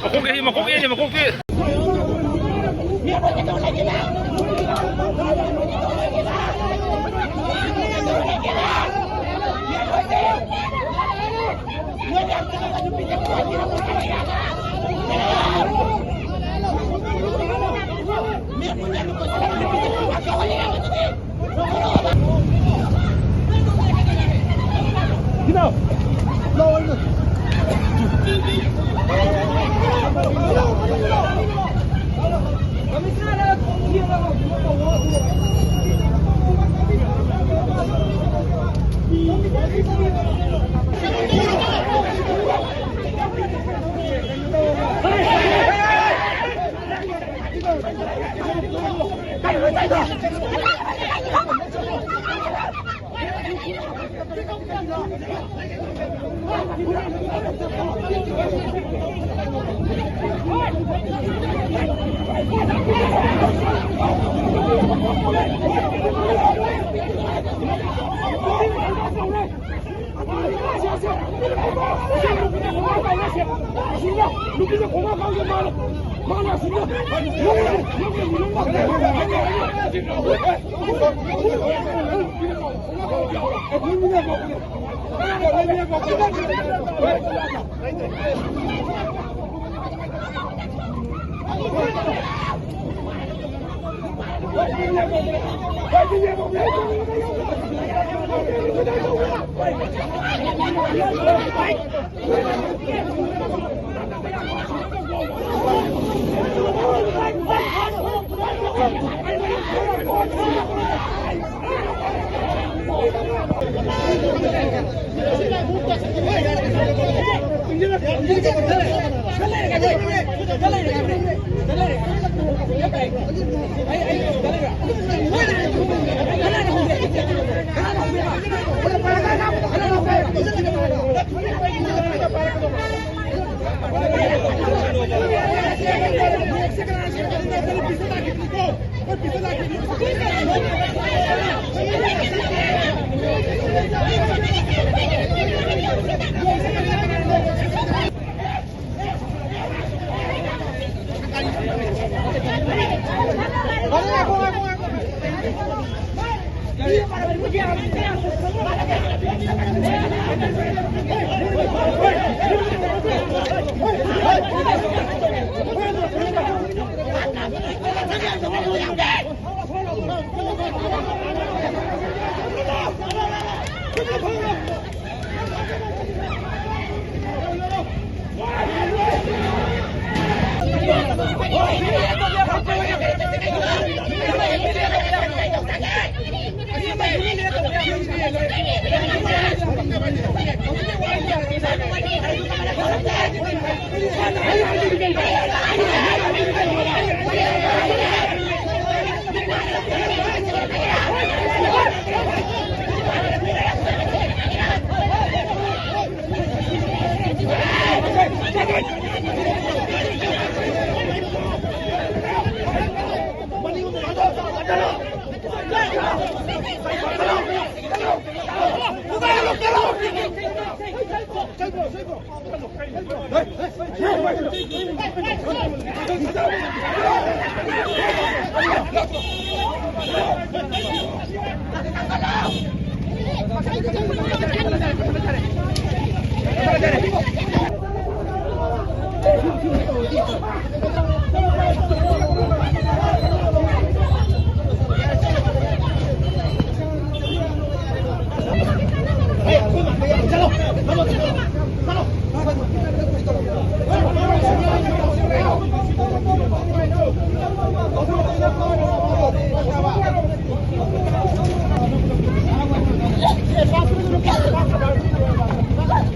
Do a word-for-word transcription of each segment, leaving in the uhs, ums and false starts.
ꯃꯀꯣꯛ ꯌꯩ, ꯃꯀꯣꯛ ꯌꯩ, ꯃꯀꯣꯛꯇꯤ꯫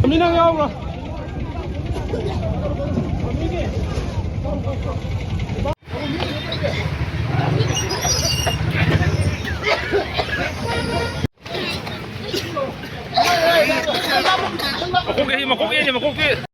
ꯃꯤ ꯅꯪ ꯌꯥꯎꯕ꯭ꯔꯣ? ꯃꯀꯣꯛ ꯌꯩꯁꯦ, ꯃꯀꯣꯛ ꯌꯩꯁꯦ, ꯃꯀꯣꯛ ꯌꯩ-,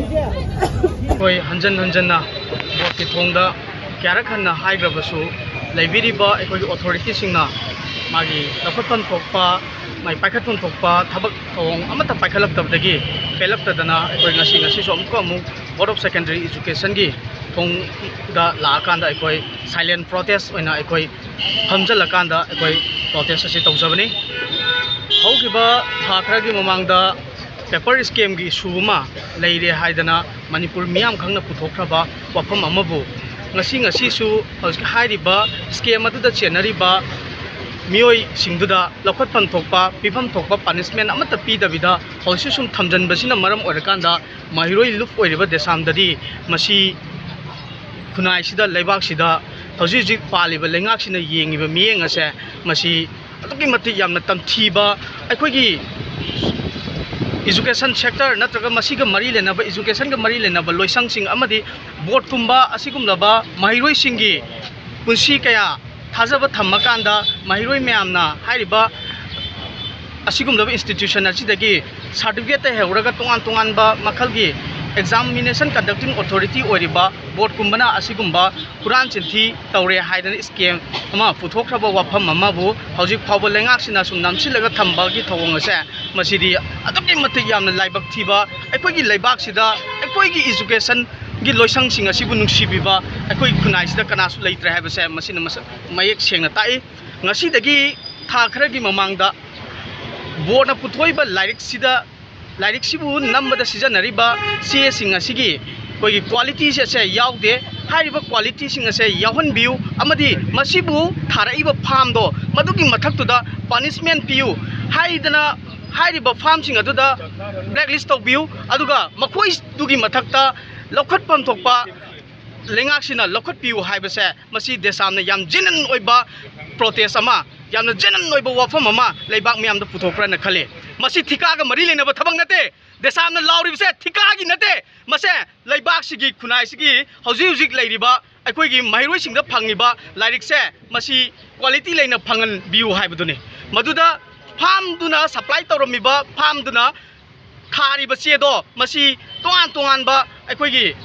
ꯑꯩꯈꯣꯏ ꯍꯟꯖꯟ ꯍꯟꯖꯟꯅ ꯕꯣꯔꯗꯀꯤ ꯊꯣꯡꯗ ꯀꯌꯥꯔꯛ ꯍꯟꯅ ꯍꯥꯏꯈ꯭ꯔꯕꯁꯨ, ꯂꯩꯕꯤꯔꯤꯕ ꯑꯩꯈꯣꯏꯒꯤ ꯑꯣꯊꯣꯔꯤꯇꯤꯁꯤꯡꯅ ꯃꯥꯒꯤ ꯂꯧꯈꯠꯐꯝ ꯊꯣꯛꯄ, ꯃꯥꯒꯤ ꯄꯥꯏꯈꯠꯐꯝ ꯊꯣꯛꯄ ꯊꯕꯛ ꯊꯧꯑꯣꯡ ꯑꯃꯠꯇ ꯄꯥꯏꯈꯠꯂꯛꯇꯕꯗꯒꯤ ꯄꯦꯜꯂꯛꯇꯗꯅ ꯑꯩꯈꯣꯏ ꯉꯁꯤ, ꯉꯁꯤꯁꯨ ꯑꯃꯨꯛꯀ ꯑꯃꯨꯛ Board of Secondary Educationꯒꯤ ꯊꯣꯡꯗ ꯂꯥꯛꯑꯀꯥꯟꯗ ꯑꯩꯈꯣꯏ silent protest ꯑꯣꯏꯅ ꯑꯩꯈꯣꯏ ꯐꯝꯖꯤꯜꯂꯀꯥꯟꯗ ꯑꯩꯈꯣꯏ protest ꯑꯁꯤ ꯇꯧꯖꯕꯅꯤ꯫ ꯍꯧꯈꯤꯕ ꯊꯥ ꯈꯔꯒꯤ ꯃꯃꯥꯡꯗ paper scamꯒꯤ issue ꯑꯃ ꯂꯩꯔꯦ ꯍꯥꯏꯗꯅ ꯃꯅꯤꯄꯨꯔ ꯃꯤꯌꯥꯝ ꯈꯪꯅ ꯄꯨꯊꯣꯛꯈ꯭ꯔꯕ ꯋꯥꯐꯝ ꯑꯃꯕꯨ ꯉꯁꯤ, ꯉꯁꯤꯁꯨ ꯍꯧꯖꯤꯛ ꯍꯥꯏꯔꯤꯕ scam ꯑꯗꯨꯗ ꯆꯦꯟꯅꯔꯤꯕ ꯃꯤꯑꯣꯏꯁꯤꯡꯗꯨꯗ ꯂꯧꯈꯠꯐꯝ ꯊꯣꯛꯄ, ꯄꯤꯐꯝ ꯊꯣꯛꯄ punishment ꯑꯃꯠꯇ ꯄꯤꯗꯕꯤꯗ ꯍꯧꯖꯤꯛꯁꯨ ꯁꯨꯝ ꯊꯝꯖꯤꯟꯕꯁꯤꯅ ꯃꯔꯝ ꯑꯣꯏꯔꯀꯥꯟꯗ ꯃꯍꯩꯔꯣꯏ ꯂꯨꯞ ꯑꯣꯏꯔꯤꯕ ꯗꯦꯁꯥꯝꯗꯗꯤ ꯃꯁꯤ ꯈꯨꯟꯅꯥꯏꯁꯤꯗ, ꯂꯩꯕꯥꯛꯁꯤꯗ ꯍꯧꯖꯤꯛ ꯍꯧꯖꯤꯛ ꯄꯥꯜꯂꯤꯕ ꯂꯩꯉꯥꯛꯁꯤꯅ ꯌꯦꯡꯉꯤꯕ ꯃꯤꯠꯌꯦꯡ ꯑꯁꯦ ꯃꯁꯤ ꯑꯗꯨꯛꯀꯤ ꯃꯇꯤꯛ ꯌꯥꯝꯅ ꯇꯝꯊꯤꯕ, ꯑꯩꯈꯣꯏꯒꯤ education sector ꯅꯠꯇ꯭ꯔꯒ ꯃꯁꯤꯒ ꯃꯔꯤ ꯂꯩꯅꯕ, educationꯒ ꯃꯔꯤ ꯂꯩꯅꯕ ꯂꯣꯏꯁꯪꯁꯤꯡ ꯑꯃꯗꯤ boardꯀꯨꯝꯕ ꯑꯁꯤꯒꯨꯝꯂꯕ ꯃꯍꯩꯔꯣꯏꯁꯤꯡꯒꯤ ꯄꯨꯟꯁꯤ ꯀꯌꯥ ꯊꯥꯖꯕ ꯊꯝꯃꯀꯥꯟꯗ ꯃꯍꯩꯔꯣꯏ ꯃꯌꯥꯝꯅ ꯍꯥꯏꯔꯤꯕ ꯑꯁꯤꯒꯨꯝꯂꯕ institution ꯑꯁꯤꯗꯒꯤ certificateꯇ ꯍꯧꯔꯒ ꯇꯣꯉꯥꯟ ꯇꯣꯉꯥꯟꯕ ꯃꯈꯜꯒꯤ examination conducting authority ꯑꯣꯏꯔꯤꯕ boardꯀꯨꯝꯕꯅ ꯑꯁꯤꯒꯨꯝꯕ ꯍꯨꯔꯥꯟ ꯆꯤꯟꯊꯤ ꯇꯧꯔꯦ ꯍꯥꯏꯗꯅ scam ꯑꯃ ꯄꯨꯊꯣꯛꯈ꯭ꯔꯕ ꯋꯥꯐꯝ ꯑꯃꯕꯨ ꯍꯧꯖꯤꯛ ꯐꯥꯎꯕ ꯂꯩꯉꯥꯛꯁꯤꯅ ꯁꯨꯝ ꯅꯝꯁꯤꯜꯂꯒ ꯊꯝꯕꯒꯤ ꯊꯧꯑꯣꯡ ꯑꯁꯦ ꯃꯁꯤꯗꯤ ꯑꯗꯨꯛꯀꯤ ꯃꯇꯤꯛ ꯌꯥꯝꯅ ꯂꯥꯏꯕꯛ ꯊꯤꯕ, ꯑꯩꯈꯣꯏꯒꯤ ꯂꯩꯕꯥꯛꯁꯤꯗ ꯑꯩꯈꯣꯏꯒꯤ educationꯒꯤ ꯂꯣꯏꯁꯪꯁꯤꯡ ꯑꯁꯤꯕꯨ ꯅꯨꯡꯁꯤꯕꯤꯕ ꯑꯩꯈꯣꯏ ꯈꯨꯟꯅꯥꯏꯁꯤꯗ ꯀꯅꯥꯁꯨ ꯂꯩꯇ꯭ꯔꯦ ꯍꯥꯏꯕꯁꯦ ꯃꯁꯤꯅ ꯃꯁꯛ ꯃꯌꯦꯛ ꯁꯦꯡꯅ ꯇꯥꯛꯏ꯫ ꯉꯁꯤꯗꯒꯤ ꯊꯥ ꯈꯔꯒꯤ ꯃꯃꯥꯡꯗ boardꯅ ꯄꯨꯊꯣꯛꯏꯕ ꯂꯥꯏꯔꯤꯛꯁꯤꯗ, ꯂꯥꯏꯔꯤꯛꯁꯤꯕꯨ ꯅꯝꯕꯗ ꯁꯤꯖꯤꯟꯅꯔꯤꯕ ꯆꯦꯁꯤꯡ ꯑꯁꯤꯒꯤ ꯑꯩꯈꯣꯏꯒꯤ qualityꯁꯦ ꯑꯁꯦ ꯌꯥꯎꯗꯦ꯫ ꯍꯥꯏꯔꯤꯕ qualityꯁꯤꯡ ꯑꯁꯦ ꯌꯥꯎꯍꯟꯕꯤꯌꯨ ꯑꯃꯗꯤ ꯃꯁꯤꯕꯨ ꯊꯥꯔꯛꯏꯕ farmꯗꯣ ꯃꯗꯨꯒꯤ ꯃꯊꯛꯇꯨꯗ punishment ꯄꯤꯌꯨ ꯍꯥꯏꯗꯅ ꯍꯥꯏꯔꯤꯕ farmꯁꯤꯡ ꯑꯗꯨꯗ blacklist ꯇꯧꯕꯤꯌꯨ, ꯑꯗꯨꯒ ꯃꯈꯣꯏꯗꯨꯒꯤ ꯃꯊꯛꯇ ꯂꯧꯈꯠꯐꯝ ꯊꯣꯛꯄ ꯂꯩꯉꯥꯛꯁꯤꯅ ꯂꯧꯈꯠꯄꯤꯌꯨ ꯍꯥꯏꯕꯁꯦ ꯃꯁꯤ ꯗꯦꯁꯥꯝꯅ ꯌꯥꯝ genuine ꯑꯣꯏꯕ protest ꯑꯃ, ꯌꯥꯝꯅ genuine ꯑꯣꯏꯕ ꯋꯥꯐꯝ ꯑꯃ ꯂꯩꯕꯥꯛ ꯃꯤꯌꯥꯝꯗ ꯄꯨꯊꯣꯛꯄ꯭ꯔꯅ ꯈꯜꯂꯤ꯫ ꯃꯁꯤ ꯊꯤꯀꯥꯒ ꯃꯔꯤ ꯂꯩꯅꯕ ꯊꯕꯛ ꯅꯠꯇꯦ꯫ ꯗꯦꯁꯥꯝꯅ ꯂꯥꯎꯔꯤꯕꯁꯦ ꯊꯤꯀꯥꯒꯤ ꯅꯠꯇꯦ꯫ ꯃꯁꯦ ꯂꯩꯕꯥꯛꯁꯤꯒꯤ, ꯈꯨꯟꯅꯥꯏꯁꯤꯒꯤ ꯍꯧꯖꯤꯛ ꯍꯧꯖꯤꯛ ꯂꯩꯔꯤꯕ ꯑꯩꯈꯣꯏꯒꯤ ꯃꯍꯩꯔꯣꯏꯁꯤꯡꯗ ꯐꯪꯉꯤꯕ ꯂꯥꯏꯔꯤꯛꯁꯦ ꯃꯁꯤ quality ꯂꯩꯅ ꯐꯪꯍꯟꯕꯤꯌꯨ ꯍꯥꯏꯕꯗꯨꯅꯤ꯫ ꯃꯗꯨꯗ farmꯗꯨꯅ supply ꯇꯧꯔꯝꯃꯤꯕ farmꯗꯨꯅ ꯊꯥꯔꯤꯕ ꯆꯦꯗꯣ ꯃꯁꯤ ꯇꯣꯉꯥꯟ ꯇꯣꯉꯥꯟꯕ ꯑꯩꯈꯣꯏꯒꯤ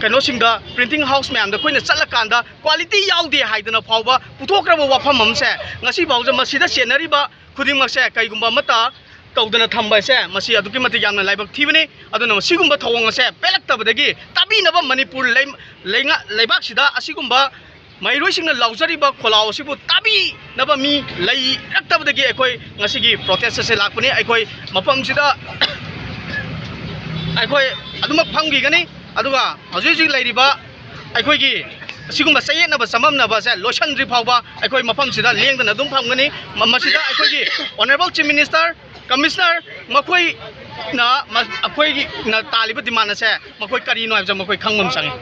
ꯀꯩꯅꯣꯁꯤꯡꯗ, printing house ꯃꯌꯥꯝꯗ ꯑꯩꯈꯣꯏꯅ ꯆꯠꯂꯀꯥꯟꯗ quality ꯌꯥꯎꯗꯦ ꯍꯥꯏꯗꯅ ꯐꯥꯎꯕ ꯄꯨꯊꯣꯛꯈ꯭ꯔꯕ ꯋꯥꯐꯝ ꯑꯃꯁꯦ ꯉꯁꯤ ꯐꯥꯎꯕꯗ ꯃꯁꯤꯗ ꯆꯦꯟꯅꯔꯤꯕ ꯈꯨꯗꯤꯡꯃꯛꯁꯦ ꯀꯩꯒꯨꯝꯕ ꯑꯃꯠꯇ ꯇꯧꯗꯅ ꯊꯝꯕ ꯍꯥꯏꯁꯦ ꯃꯁꯤ ꯑꯗꯨꯛꯀꯤ ꯃꯇꯤꯛ ꯌꯥꯝꯅ ꯂꯥꯏꯕꯛ ꯊꯤꯕꯅꯤ꯫ ꯑꯗꯨꯅ ꯃꯁꯤꯒꯨꯝꯕ ꯊꯧꯑꯣꯡ ꯑꯁꯦ ꯄꯦꯜꯂꯛꯇꯕꯗꯒꯤ ꯇꯥꯕꯤꯅꯕ ꯃꯅꯤꯄꯨꯔ ꯂꯩ-, ꯂꯩꯉꯥ-, ꯂꯩꯕꯥꯛꯁꯤꯗ ꯑꯁꯤꯒꯨꯝꯕ ꯃꯍꯩꯔꯣꯏꯁꯤꯡꯅ ꯂꯥꯎꯖꯔꯤꯕ ꯈꯣꯜꯂꯥꯎ ꯑꯁꯤꯕꯨ ꯇꯥꯕꯤꯅꯕ ꯃꯤ ꯂꯩꯔꯛꯇꯕꯗꯒꯤ ꯑꯩꯈꯣꯏ ꯉꯁꯤꯒꯤ ꯄ꯭ꯔꯣꯇꯦꯁ ꯑꯁꯦ ꯂꯥꯛꯄꯅꯤ꯫ ꯑꯩꯈꯣꯏ ꯃꯐꯝꯁꯤꯗ ꯑꯩꯈꯣꯏ ꯑꯗꯨꯃꯛ ꯐꯝꯈꯤꯒꯅꯤ꯫ ꯑꯗꯨꯒ ꯍꯧꯖꯤꯛ ꯍꯧꯖꯤꯛ ꯂꯩꯔꯤꯕ ꯑꯩꯈꯣꯏꯒꯤ ꯑꯁꯤꯒꯨꯝꯕ ꯆꯌꯦꯠꯅꯕ ꯆꯃꯝꯅꯕꯁꯦ ꯂꯣꯏꯁꯤꯟꯗ꯭ꯔꯤ ꯐꯥꯎꯕ ꯑꯩꯈꯣꯏ ꯃꯐꯝꯁꯤꯗ ꯂꯦꯡꯗꯅ ꯑꯗꯨꯝ ꯐꯝꯒꯅꯤ꯫ ꯃ-, ꯃꯁꯤꯗ ꯑꯩꯈꯣꯏꯒꯤ Honourable Chief Minister, Commissioner ꯃꯈꯣꯏꯅ ꯃ-, ꯑꯩꯈꯣꯏꯒꯤꯅ ꯇꯥꯜꯂꯤꯕ demand ꯑꯁꯦ ꯃꯈꯣꯏ ꯀꯔꯤꯅꯣ ꯍꯥꯏꯕꯁꯦ ꯃꯈꯣꯏ ꯈꯪꯕ ꯑꯃ ꯆꯪꯉꯤ꯫